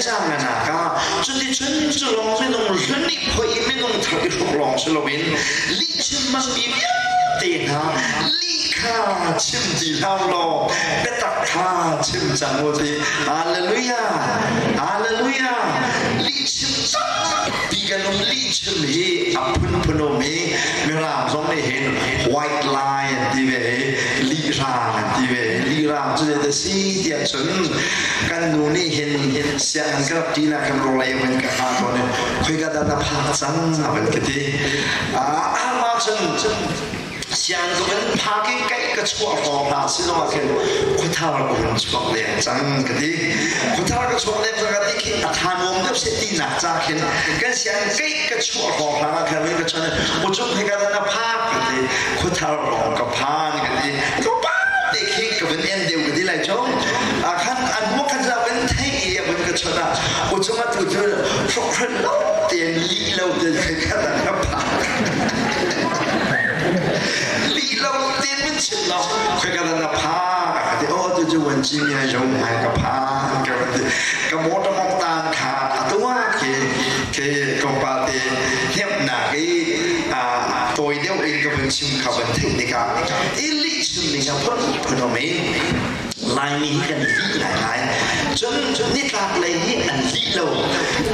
Zaang ah cuticun cu lawng minung hlun i phoih i minung thar i hruk lawng si loin lihchim hmangmi vialte hna lih kha chim ti hlah law biatak kha chim cang u ti. Hallelujah! Hallelujah! Lihchim tampi kan um. Lihchim hi a phunphun um i Mirang zong nih hin white lie an ti ve i lihraang an ti ve. Lihraang cu zei dah si tiah cun kan nu nih hin sianginn ka rak ṭinak khan rawlei a van ka hngah tawn i khoika dah na phak cang a van ka ti. Mah cun siang ka van phak i kaih ka chuah hrawng hna si zong ah khin khuathar ka hun chuak leng cang ka ti. Khuathar ka chuak leng cang ka ti khi a tha nuam deuh seh tinak ca khin kan siang kaih ka chuah hrawng hna ah khan van ka chon ucung khoika dah na phak ka ti. Khuathar hrawng ka phan ka ti. Tlawmpal te khi ka van en deuh ka ti lai cu. Ah khan an hmu khan za van thei i a van ka chon ah ucung atu cu hrokhrol lo tein lih lo tein khoika dah na phak. Lih lo tein min chim lo khoika dah na phak a ti. Oh tu cu wan ci mi ai jong ai ka phan ka van ti. Ka motor mong tan kha atu ah khi khi tlawmpal te hnemhnak i tawi deuh in ka vun chim kha van theih tikah i lih chim ning a phun phun um i Laimi hi kan lih ngaingai. Cun nitlak lei hi an lih lo.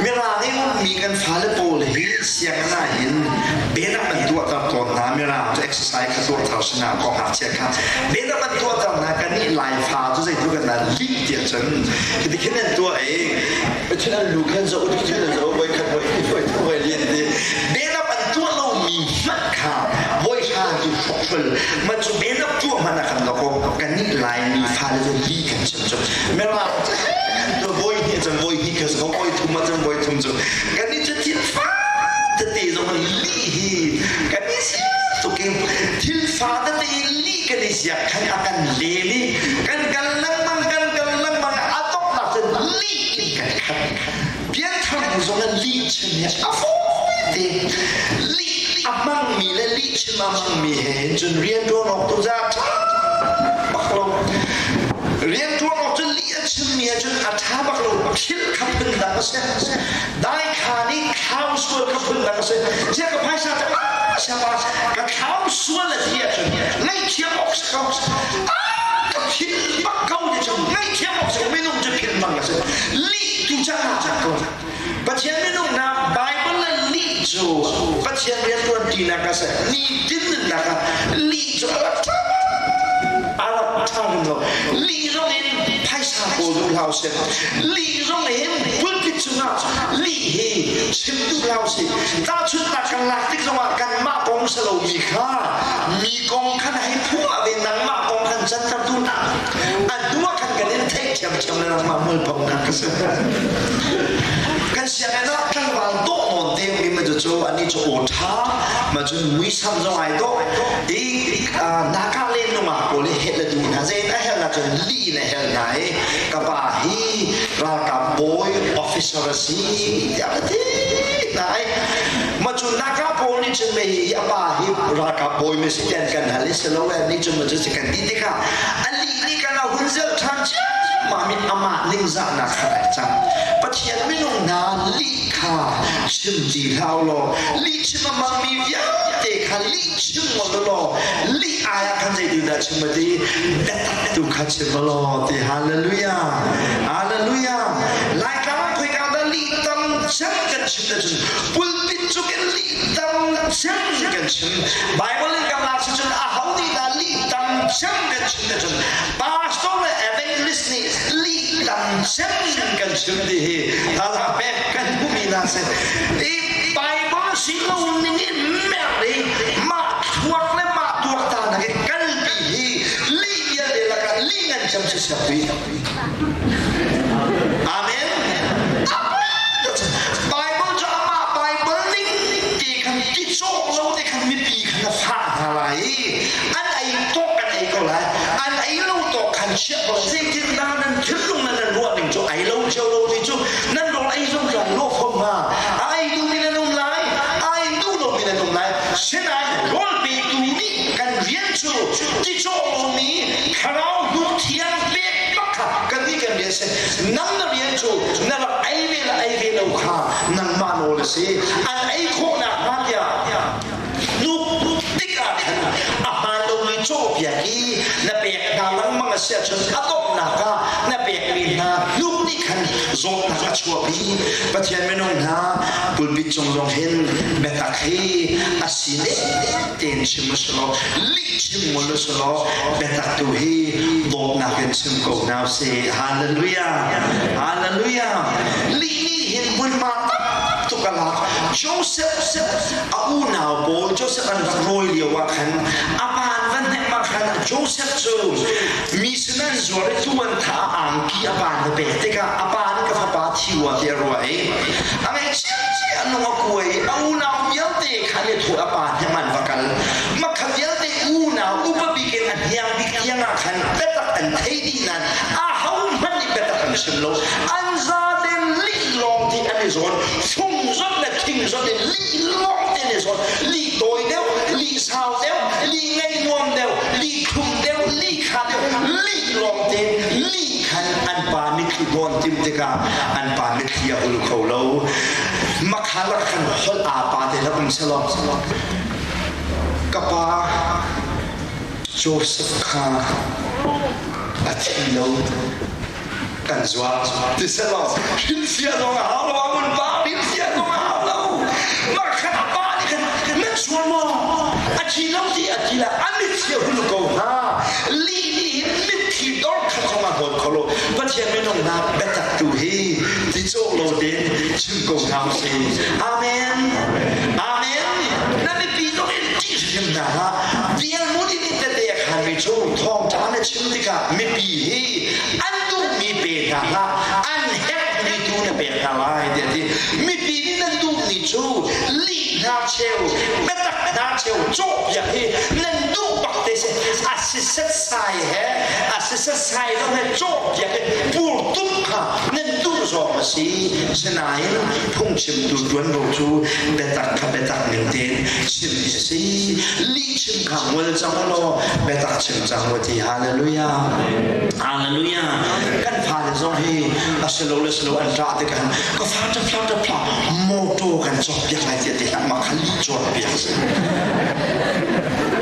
Mirang i ummi kan fale pawl hi sianginn ah hin benak an tuahter tawn hna. Mirang cu exercise kha tuahter si na kong ngakchia kha benak an tuahter hna. Kannih Laifa cu zeitluk an dah lih tiah cun hiti khin an tuah i Pathian an lu khan zoh khin an zoh voi khat voi voi voi li ti benak an tuah lomi hmanh kha voi hra tu hrokhrol ma cu benak tuah hmanh ah kan lo ko kannih Laimi fale cu li kan chim cu mirang cu voi hnih cun voi hnih kha ko voi thum ah cun voi thum cu kannih cu thil fa tete zong in li hi kan i siak tuk in thil fa tete li kan i siak khan a kan lem i kan kal lengmang kan kal lengmang a donghnak cun lih in kan khat. Pianthar bu zong in lih chim hi a fawi te. Lih a hmangmi le lih chim a hmangmi he hin cun rianṭuan awk tu za ṭha bak lo. Rianṭuan awk cun lih a chimmi he cun a ṭha bak lo. Thil kha phun dang a si. Dai kha nih thlau sual kha phun dang a si. Zia ka phaisa te ah siapa ka thlau sual a ti ahcun ngaihthiam awk si ko. Ka philh bak ko ti cu ngaihthiam awk si minung cu philh bang a si. Lih tu cang ah cang ko. Pathian minung hna Bible le lih cu Pathian riantuan tinak a si. Nitin nunnak ah lih cu a rak ṭha a rak ṭha hrim lo. Lih zong in phaisa kawl duh hlah usih. Lih zong in pulpit cungah lih hi chim duh hlah usih. Tahchunhnak kan lak tik zongah kanmah kong si lomi kha mi kong khan hei phuah ve nangmah kong khan canter tu hna. A hnu ah khan kan in theih ṭhiamṭhiam le nangmah mualphonak ka si. Kan sianginn ah tlangval dawh nawn te mi ma cu ani cu aw ṭha ma cun muisam zong ai dawh i naka le nungak pawl hi hel a duh hna zein a hel na cun li in a hel hna i ka pa hi ralkap bawi officer a si tiah ka ti hna i ma cu naka pawl nih cun mei hi a pa hi ralkap bawi mi si tian kan hal i si lo e nih cun ma cu si kan ti tikah a li nih kan a hun zel ṭhan ciammam in amah ningzahnak kha ai cang. Pathian minung hna lih kha chim ti hlah u law lih chim a hmangmi vialte kha lih chim ngol u law lih ai ah khan zeitin dah chim a ti biatak tu kha chim u law ti. Hallelujah, hallelujah. Laitlang ah khoika dah lih tam cem kan chim na cun pulpit cung in lih tam cem kan chim. Bible in kan lak si cun aho nih dah lih tam cem kan chim na cun pastor le evangelist nih lih tam cem kan chim ti hi tala pek kan hmuhmi hna si. I Bible si lo ning in mer i mah thuak le mah tuaktan nak i kalpi hi lih vialte lakah lih ngan cem si siak pi. Amen. Bible cu amah Bible ning te khan ti cawk lo te khan mipi khan a fah hna lai i an ei tawk an ei ko lai an ei lo tawk khan chiah ko zeitin dah nan thinlung nan nan ruah ning cu ei lo cio lo ti cu nan rawl ei zong cu lo fom hnga a ei duhmi nan um lai a ei duh lomi nan um lai sinain rawl petu nih kan rian cu ti cawk lomi thlarau hnu thiang pek bak kha kan nih kan rian si. An ei ve lo kha nangmah nawl a si. An ei khawh nakhnga tiah hnuk tikah khan a hmaan lomi cawhpiak i na pek hna lengmang a si ahcun a donghnak ah na pekmi hna hnuk nih khan zawtnak a chuahpi. Pathian minung hna pulpit cung zong hin biatak hi a si tein chim u si law lih chim ngol u si law biatak tu hi dawtnak in chim ko hna usih. Hallelujah! Hallelujah! Lih nih hin hmunhma tam tuk a lak. Joseph a unau pawl Joseph an rak rawi lio ah khan a pa an van hnek ah khan Joseph cu mi sin an zuar i tu an tha angki a pa na pek tikah a pa nih ka fapa thi rua ti a ruah i a ngaihchia a lung a kuai i a unau vialte khan i thawh a pa hnem an va kal makha vialte unau upa bik in a hniang bik tiang ah khan biatak an thei dih nain a ho hmanh nih biatak an chim lo. An zaten lih lawng ti an i zawn. Fung zot le thing zot in lih lawng ti an i zawn. Lih tawi deuh, lih sau deuh, lih ngei nuam deuh, lih thlum deuh, lih kha deuh, lih lawng te lih khan an pa mitthli dawn tim tikah an pa mitthli a hul kho lo. Makhalak khan holh aa pa te la um selaw ka pa Joseph kha a thi lo kan zuar ti selaw hrinfia zong a hau lo amun pa hrinfia zong a hau lo mar khan a pa nih khan nan sual maw a thi lo ti a ti la a mitthli a hun ko hnga li nih hin mitthli dor khat zong a hnawt kho lo. Pathian minung hna, biatak tu hi ti cawh lo tein chim ko hna usih. Amen, amen. Na mipi zong in ṭih hrim hna hlah. Bialmu nih nih tete a khanmi cu thawngṭha na chim tikah mipi hi an duhmi pe hna hlah, an herhmi tu na pek hna lai tiah a ti. Mipi nih nan duhmi cu lih hna cheu, biatak hna cheu cawhpiak hi nan duh bak te si. A si setsai he, a si setsai lo he cawhpiak hi purtum kha nan duh zawng a si. Sinain phungchimtu ṭuanvo cu biatak kha biatak ning tein chim hi a si. Lih chim kha ngol cang u law biatak chim cang u ti. Hallelujah. Hallelujah. Kan fale zong hi a si lo le si lo an ṭah tikah ka fa ṭap hlah ṭap hlah motor kan cawkpiak lai tiah ti hlah, mah kha lih cawnpiak si.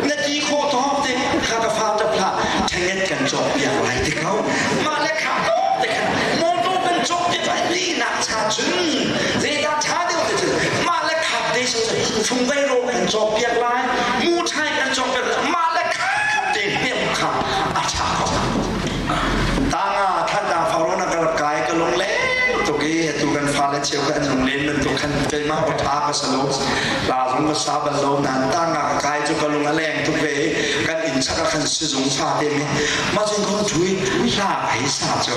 Na ti khawh tawk te kha ka fa ṭap hlah ṭhenget kan cawkpiak lai ti ko. Mah le kha te khan motor kan cawkpiak lai lihnak cha cun zeidah ṭha deuh ti cun mah le khap te fungvei ro kan cawkpiak lai, muṭhai kan cawkpiak lai, mah le khap te hnem kha a ṭha ko. Tanga than faro na ka rak kai ka lung le tuk i atu kan fale cheu ka an lung len bantuk khan keimah ka ṭha ka salo la zong ka sa bal lo nan tanga ka kai cu ka lung a leng tuk ve i kan inn chak ah khan sizung fa te mi mah cun kong thui hla ai sa cu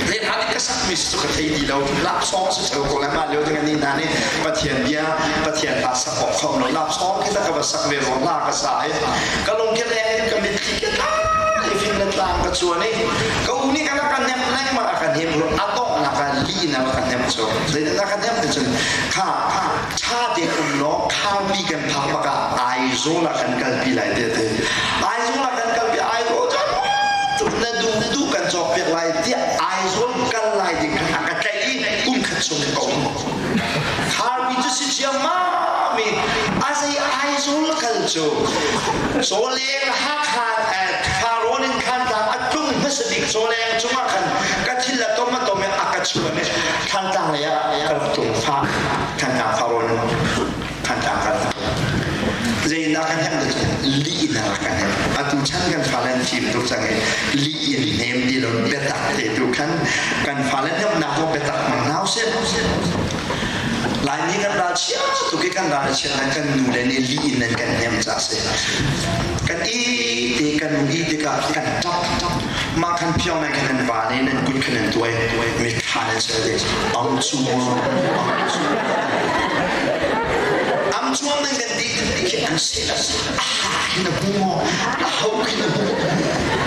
zei hla nih ka sak mi cu ka thei ti lo. Lapsawng si cheu ko le mah lio ding ani hna nih Pathian bia, Pathian hla sak awk khom lo lapsawng khi ta ka va sak ve ro hla ka sa i ka lung ke leng in ka mitthli ke tla i fin le tlang ka chuan i ka u nih kan ka hnem lengmang a ka hnem ro a donghnak ah li in a ka hnem cu zeitin a ka hnem ti cun kha ṭha tein um law kharpi kan phak bak ah Aizawl ah kan kalpi lai te ti. Aizawl ah kan kalpi, Aizawl cu na duh duh kan cawkpiak lai tiah Aizawl kal lai ding khan a ka tlaih i kum khat chung ka um. Kharpi cu si ciammam i a zei Aizawl kal cu Cawleng Hakha Farrawn in khan tlang a tlung hmasa bik Cawleng cungah khan ka thil a tom a tom i a ka chuan i Thantlang lei ah ka rak tlung fa Thantlang Farrawn in Thantlang kan zeidah kan herh lih in kan herh. Atu chan kan fale an fim tuk cang i lih in hnem ti lo biatak te tu khan kan fale hnemnak zong biatak hmang hna usih. Laimi kan ral chia tuk i kan ral chia nan kan nu le nih lih in nan kan hnem ca si. Kan i te kan i tikah kan ṭap. Mah khan phiong nan khan nan va ne nan kut khan nan tuai mi ṭha nan ser de am chu am chu am chuang nan kan ti khi an se a ha khi na hu maw a ho khi na hu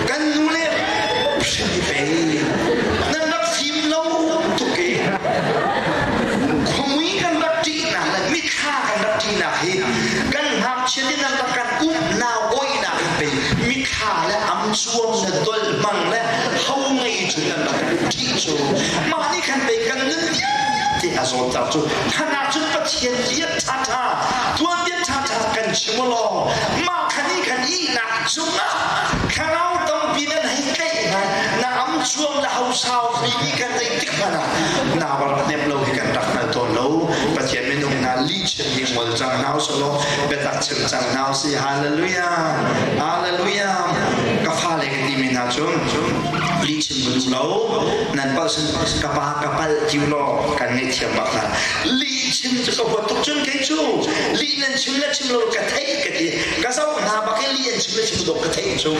kan nu le hrim pe nan rak fim lo tuk e khumui kan rak ṭihnak le mithla kan rak ṭihnak hi kan ngakchia te nan rak kan um nau oihnak in pei mithla le am chuam le dolh hmang le ho ngei cu nan rak ṭih cu mah nih khan pei kan nun. te a zawtter cu khanak cun Pathian bia ṭhaṭha tuanbia ṭhaṭha kan chim law mah khan i khan ihnak cungah thlarau tampi nan hei tlaih hna na am chuam na hosau pi ni kan zei tik hmanh ah na rak nem lo hi kan rak hngal tawn lo. Pathian minung hna lihchim hi ngol cang hna usih law biatak chim cang hna usih. Hallelujah, hallelujah. Ka fale ka timi hna cu lihchim ka duh lo. Nan palh sin ka pa ka palh ti law kan ngaihthiam bak hna. Lihchim cu ka huat tuk cun kei cu lih nan chim le chim lo ka theih ka ti. Ka zoh hna bak i lih an chim le chim lo ka theih cu.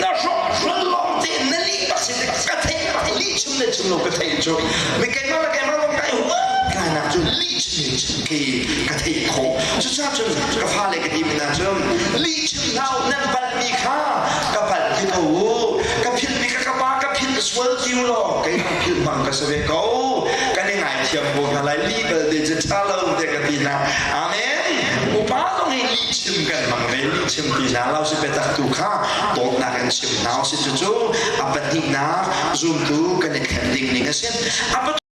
Na hrawk hrun lawng te na lih bak si ka theih bak i lih chim le chim lo ka theih cu. Mi keimah le keimah lawng kai huat kai nak cu lih chim khi ka theih khawh. Cucaah cun ka fale ka ti mi hna cu lih chim hlah u, nan palhmi kha ka palh ti ko u. Ka philhmi kha ka pa ka philh sual ti u law keimah philh hmang ka si ve ko. Kan i ngaithiam ko hna lai. Lih belte cu ṭha lo te ka ti hna. Amen. Upa zong hi lih chim kan hmang ve. Lih chim ti hna lo si biatak tu kha dawtnak in chim hna usih. Cucu a pahnihnak zumtu kan i thlen ding ning a si. A.